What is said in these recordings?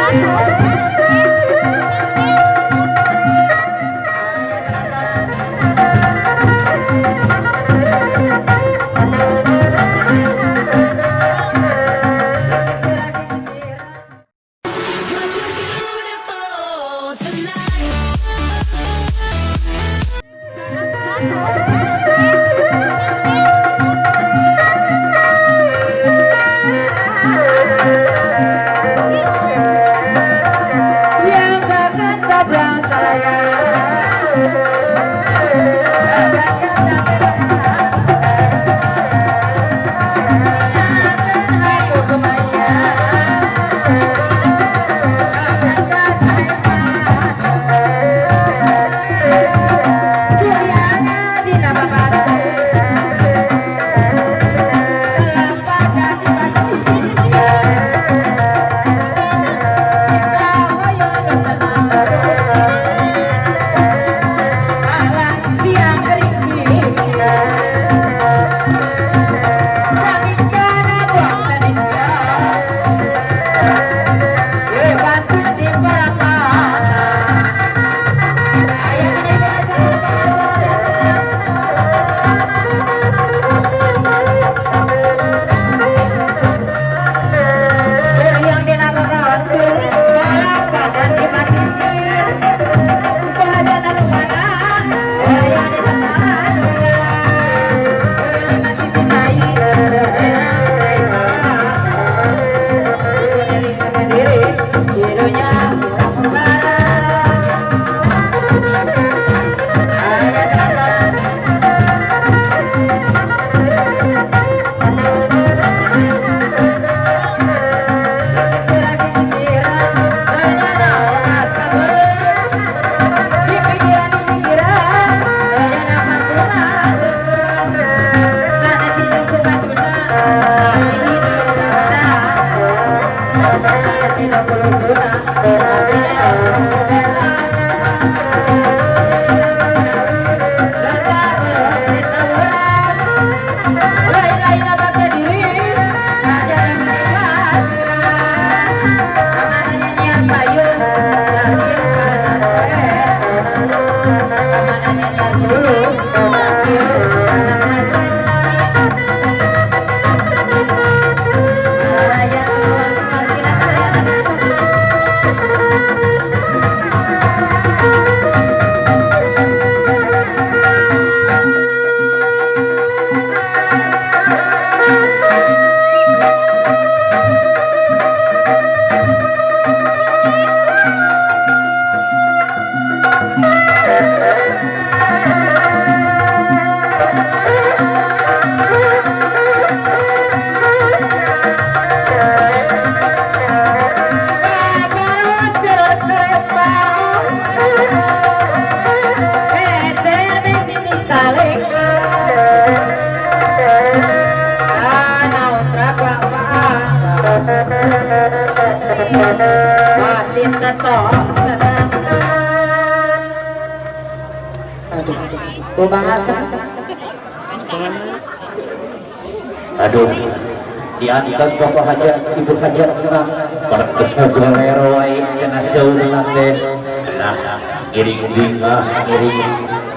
Beautiful tonight. Yang akan sabrang saya akan sabrang akan hayu kumaya akan kasayang duyana dina babatu lampada di batu. Yang dinamakan malam badan dimatiin. Di pikiran, aya nama kurang sana si batuna, ini sana si kulusuna, lain-lain apa diri, ada dengan amanahnya nyiar payung, tapi panas. Amanahnya nyiar dulu, tapi panas. Raya Martina saya. Kumaha? Aduh, di atas bapak hajat, ibu hajat mah pertos ngagolero wae cenah saurna teh. Lah, ngiring bingah, ngiring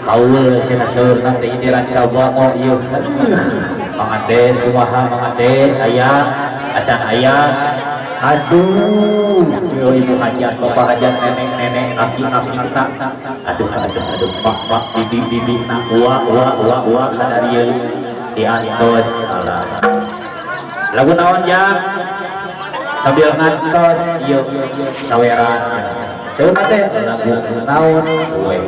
kaul cenah saurna teh. Ini ranca bango ieu. Mangandes kumaha, mangandes aya acan aya? Aduh, yo ibu hajat, bapak hajat, nenek-nenek, aki-aki tak. Aduh, aduh, aduh, mak mak, bibi bibi, nak wa wa wa wa kadarieu diantos. Alah, lagu naon ya sambil ngantos ieu saweran saurna teh? Lagu naon we?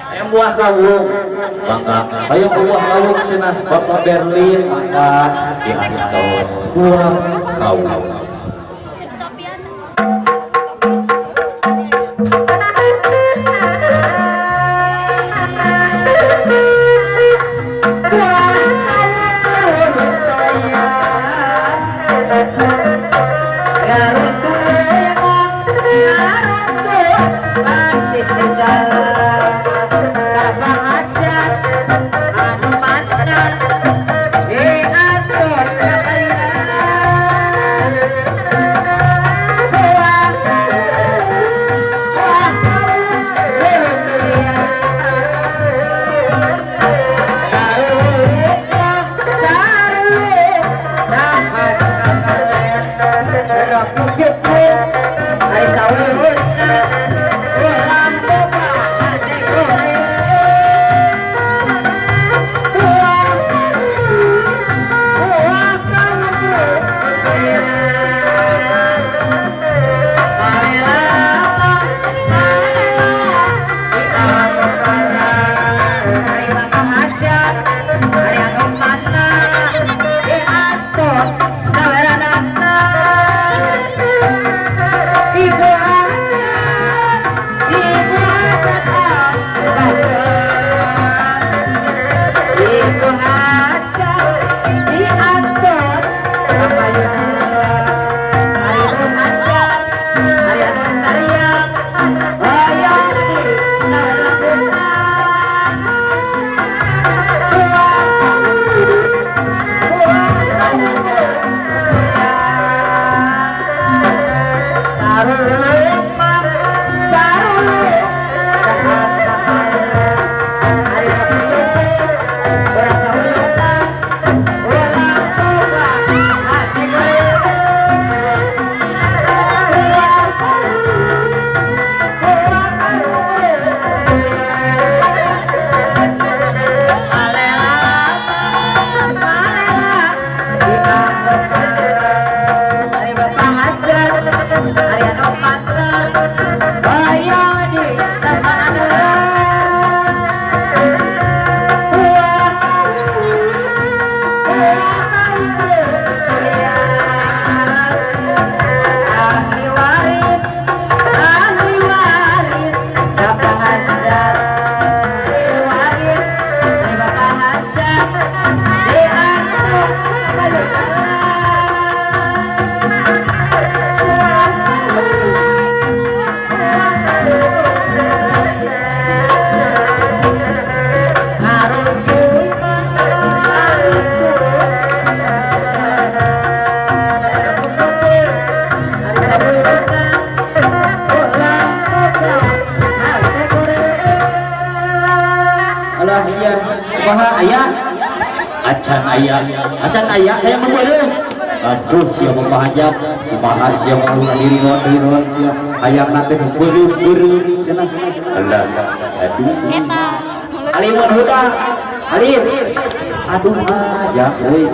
Hayang buah kawung, mangga. Hayang buah kawung cenah Bapak Berlin, mangga diantos buah kawung. Acan aya saya meureun. Aduh sia bapak hajat, kumaha sia ulah diri naon sia hayangna teh beureum-beureum cenah. Alah, aduh. Alimun huda. Alim. Aduh ya euy,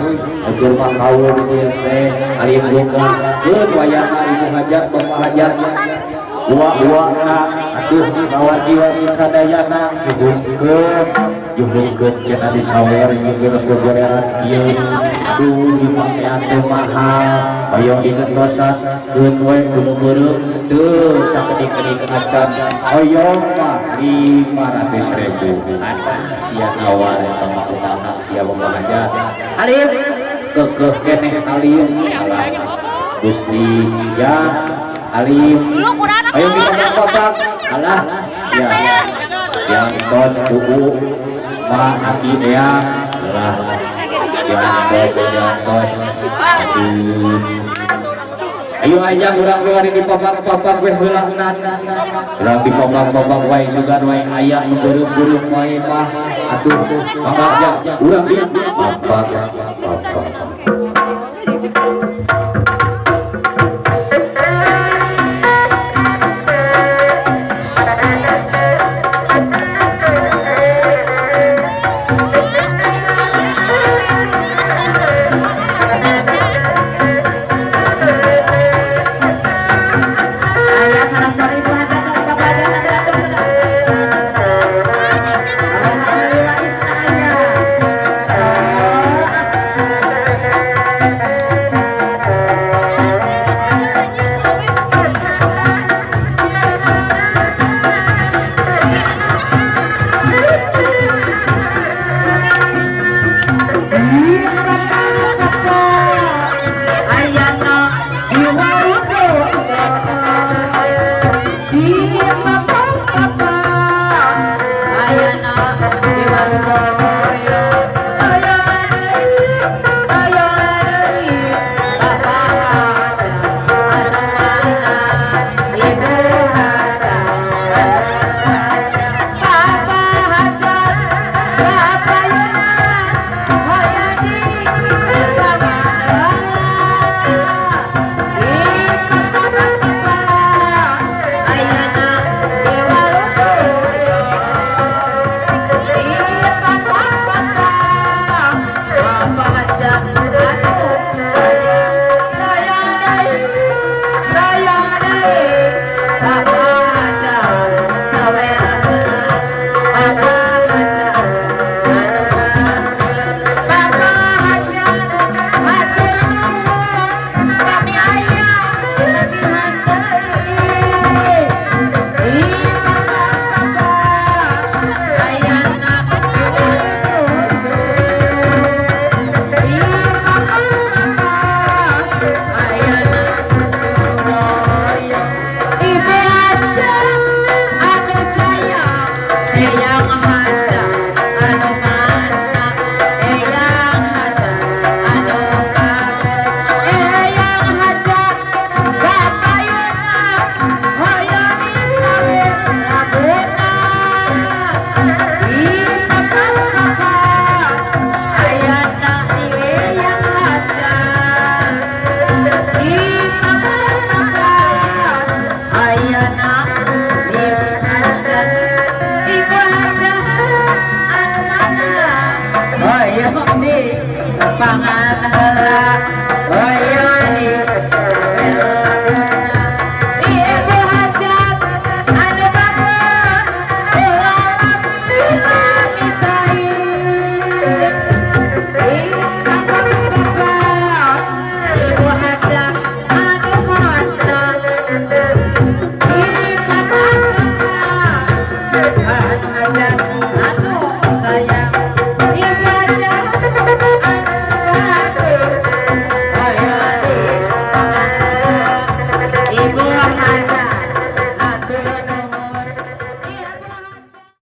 agur mah kaul ieu teh alim boga. Keun wayahna ibu hajat bapak hajat. Wa-wa aduh kawargi-wargi sadayana juhungkeun juhungkeun cenah disawer jeung geus gogoreran ieu. Aduh dipakean teh mahal hoyong digentosan keun we kudu beureum teu sakedik-kedik acan hoyong mah 500.000. Aduh sia awal eta mah kumaha sia bapak hajat. Alim keukeuh keneh alim alah Gusti ya alim. Ayo kita kotak alah ya yang tos buku ma aki dea lah yang tos aduh. Ayo aja urang keluar di papak-papak weh heula urang di papak-papak wae sugan wae aya nu beureum-beureum wae mah atuh mangga urang di papak.